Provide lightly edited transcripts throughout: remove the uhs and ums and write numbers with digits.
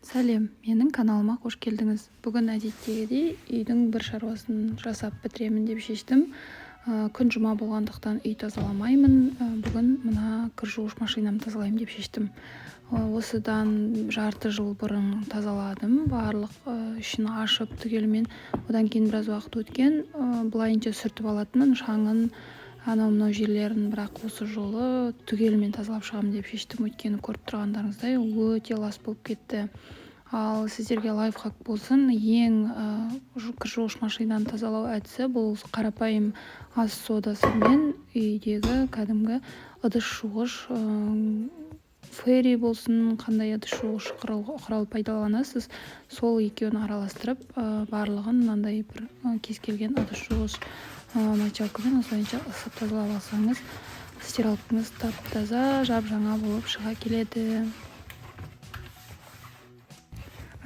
Сәлем, менің каналыма қош келдіңіз. Бүгін әдеттегідей үйдің бір шаруасын жасап бітіремін деп шештім. Күн жұма болғандықтан үй тазаламаймын. Бүгін мына кір жуғыш машинамды тазалаймын деп шештім. Осыдан жарты жыл бұрын тазаладым, барлық ішін ашып түгелімен. Одан кейін біраз уақыт өткен, былайынша сүртіп алатынмын шаңын, анау мынау жерлерін, бірақ осы жолы түгелімен тазалап шығамын деп шештім, өйткені көріп тұрғандарыңыздай өте лас болып кетті. Ал сіздерге лайфхак болсын, ең кір жуғыш машинаны тазалау әдісі бұл қарапайым ас содасымен үйдегі кәдімгі ыдыс жуғыш, ферри болсын, қандай ыдыс жуғыш құрал пайдаланасыз, сол екеуін араластырып, барлығын мынандай бір кез келген ыдыс жуғыш мочалкамен осылайынша ысып тазалап алсаңыз, стиралкаңыз тап-таза, жап-жаңа болып шыға келеді.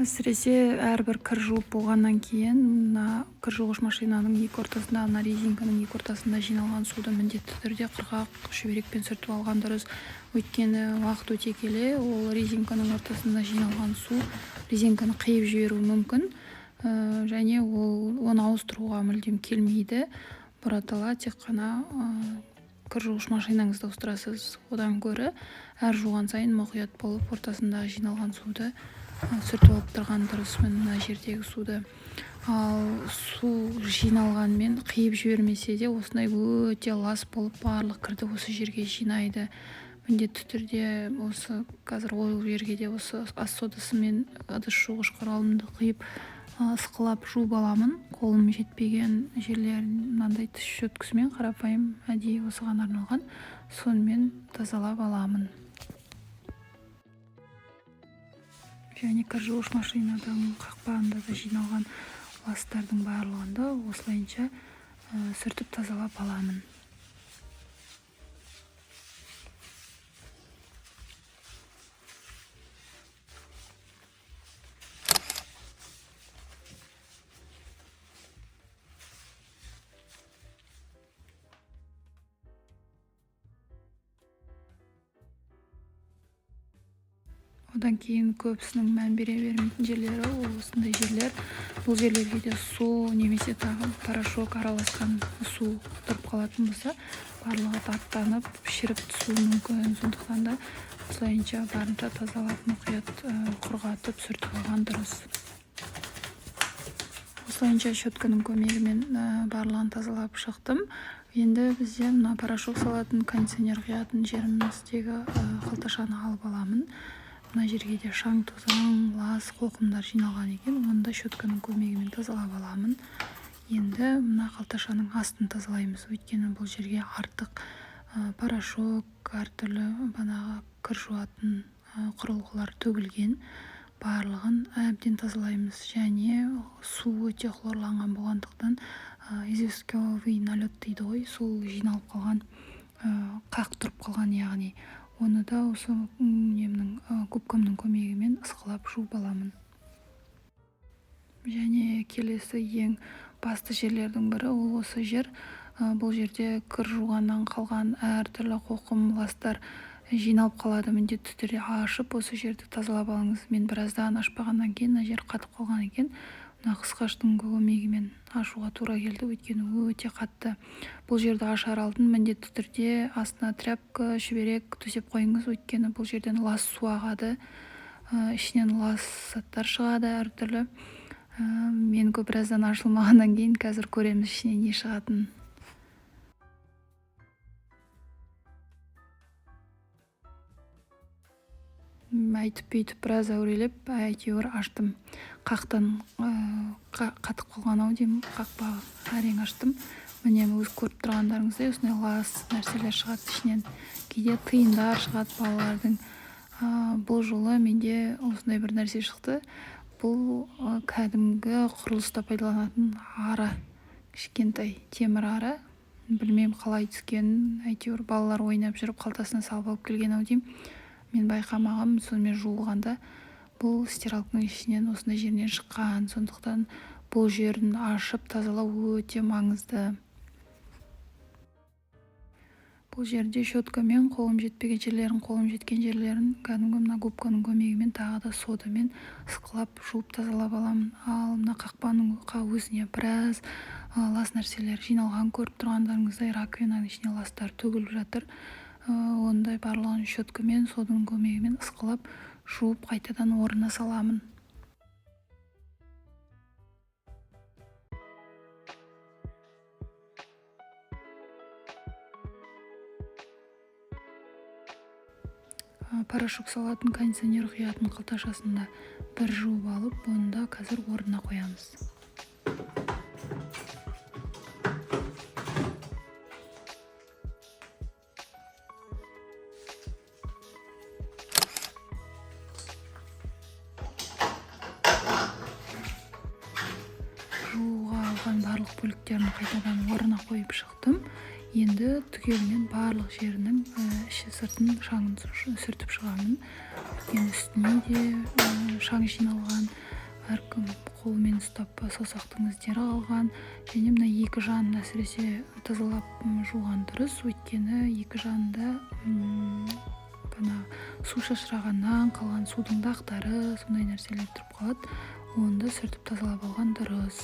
Әсіресе әрбір кір жуып болғаннан кейін мына кір жуғыш машинаның екі ортасында, мына резинканың екі ортасында жиналған суды міндетті түрде құрғақ шүберекпен сүртіп алған дұрыс. Өйткені уақыт өте келе ол резинканың ортасында жиналған су резинканы қиып жіберуі мүмкін. Және оны ауыстыруға мүлдем келмейді. Бұратала тек қана кір жуғыш машинаңызды ауыстырасыз. Одан гөрі әр жуған сайын мұқият болып ортасында жиналған суды сүртіп алып тұрған дұрыс, мына жердегі суды. Ал су жиналғанмен қиып жібермесе де осындай өте лас болып барлық кірді осы жерге жинайды. Міндетті түрде осы қазір ол жерге де осы ас содасымен ыдыс жуғыш құралымды құйып, ысқылап жуып аламын. Қолым жетпеген жерлерін мынандай тіс щеткасымен қарапайым әдейі осыған арналған сонымен тазалап аламын. Және кір жуғыш машинаның қақпағында да жиналған ластардың барлығын да осылайынша сүртіп тазалап аламын. Одан кейін көбісінің мән бере бермейтін жерлері ол осындай жерлер. Бұл жерлерге де су немесе тағы порошок араласқан су тұрып қалатын болса, барлығы таттанып, шіріп түсуі мүмкін. Сондықтан да осылайынша барынша тазалап, мұқият, құрғатып, сүртіп алған дұрыс. Осылайынша щетканың көмегімен барлығын тазалап шықтым. Енді бізде мына порошок салатын, кондиционер құятын жеріміздегі қалташаны алып аламын. Мына жерге де шаң, тозаң, лас, қоқымдар жиналған екен, оны да щетканың көмегімен тазалап аламын. Енді мына қалташаның астын тазалаймыз, өйткені бұл жерге артық порошок, әртүрлі банағы кір жуатын құрылғылар төгілген. Барлығын әбден тазалаймыз. Және су өте хлорланған болғандықтан, известковый налет дейді ғой, сол жиналып қалған, қақ тұрып қалған, яғни оны да осы губкамның көмегімен ысқылап жуып аламын. Және келесі ең басты жерлердің бірі ол осы жер. Бұл жерде кір жуғаннан қалған әртүрлі қоқым, ластар жиналып қалады. Міндетті түрде ашып осы жерді тазалап алыңыз. Мен біраздан ашпағаннан кейін мына жер қатып қалған екен. Мына қысқаштың көмегімен ашуға тура келді, өйткені өте қатты. Бұл жерді ашар алдын міндетті түрде астына тряпка, шүберек төсеп қойыңыз, өйткені бұл жерден лас су ағады, ішінен лас заттар шығады әртүрлі. Мен көп біраздан ашылмағаннан кейін қазір көреміз ішінен не шығатынын. Әйтіп бүйтіп біраз әурелеп әйтеуір аштым. Қақтан қатып қалған ау деймін, қақпағы әрең аштым. Міне өз көріп тұрғандарыңыздай осындай лас нәрселер шығады ішінен. Кейде тиындар шығады балалардың. Бұл жолы менде осындай бір нәрсе шықты. Бұл кәдімгі құрылыста пайдаланатын ара, кішкентай темір ара. Білмеймін қалай түскенін, әйтеуір балалар ойнап жүріп қалтасына салып алып келген ау деймін. Мен байқамағанмын, сонымен жуылғанда бұл стиралканың ішінен осындай жерінен шыққан. Сондықтан бұл жерін ашып тазалау өте маңызды. Бұл жерде щеткамен қолым жетпеген жерлерін, қолым жеткен жерлерін кәдімгі мына губканың көмегімен, тағы да содамен ысқылап, жуып, тазалап аламын. Ал мына қақпаның өзіне біраз лас нәрселер жиналған. Көріп тұрғандарыңыздай, раковинаның ішіне ластар төгіліп жатыр. Ондай барлығын щеткамен, соданың көмегімен ысқылап, жуып, қайтадан орнына саламын. Порошок салатын, кондиционер құятын қалташасын да бір жуып алып, оны да қазір орнына қоямыз. Жууға алған барлық бөліктерін қайтадан орнына қойып шықтым. Енді түгелімен барлық жерінің іші сыртын шаңын сүртіп шығамын. Өйткені үстіне де шаң жиналған, әркім қолымен ұстап саусақтың іздері қалған. Және мына екі жағын әсіресе тазалап жуған дұрыс, өйткені екі жағында бана су шашырағаннан қалған судың дақтары, сондай нәрселер тұрып қалады. Оны да сүртіп тазалап алған дұрыс.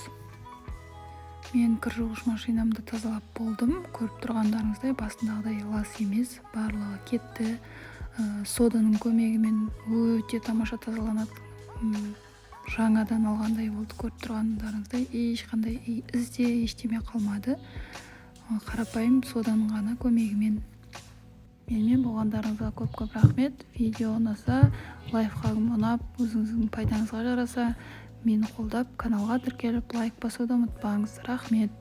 Мен кір жуғыш машинамды тазалап болдым. Көріп тұрғандарыңыздай, басындағыдай лас емес, барлығы кетті. Соданың көмегімен өте тамаша тазаланады. Жаңадан алғандай болды. Көріп тұрғандарыңыздай, ешқандай із де, ештеме қалмады. Қарапайым соданың ғана көмегімен. Менімен болғандарыңызға көп-көп рахмет. Видео ұнаса, лайфхагым ұнап, өзіңіздің пайдаңызға жараса, мені қолдап, каналға тіркеліп, лайк басуды ұмытпаңыз. Рахмет.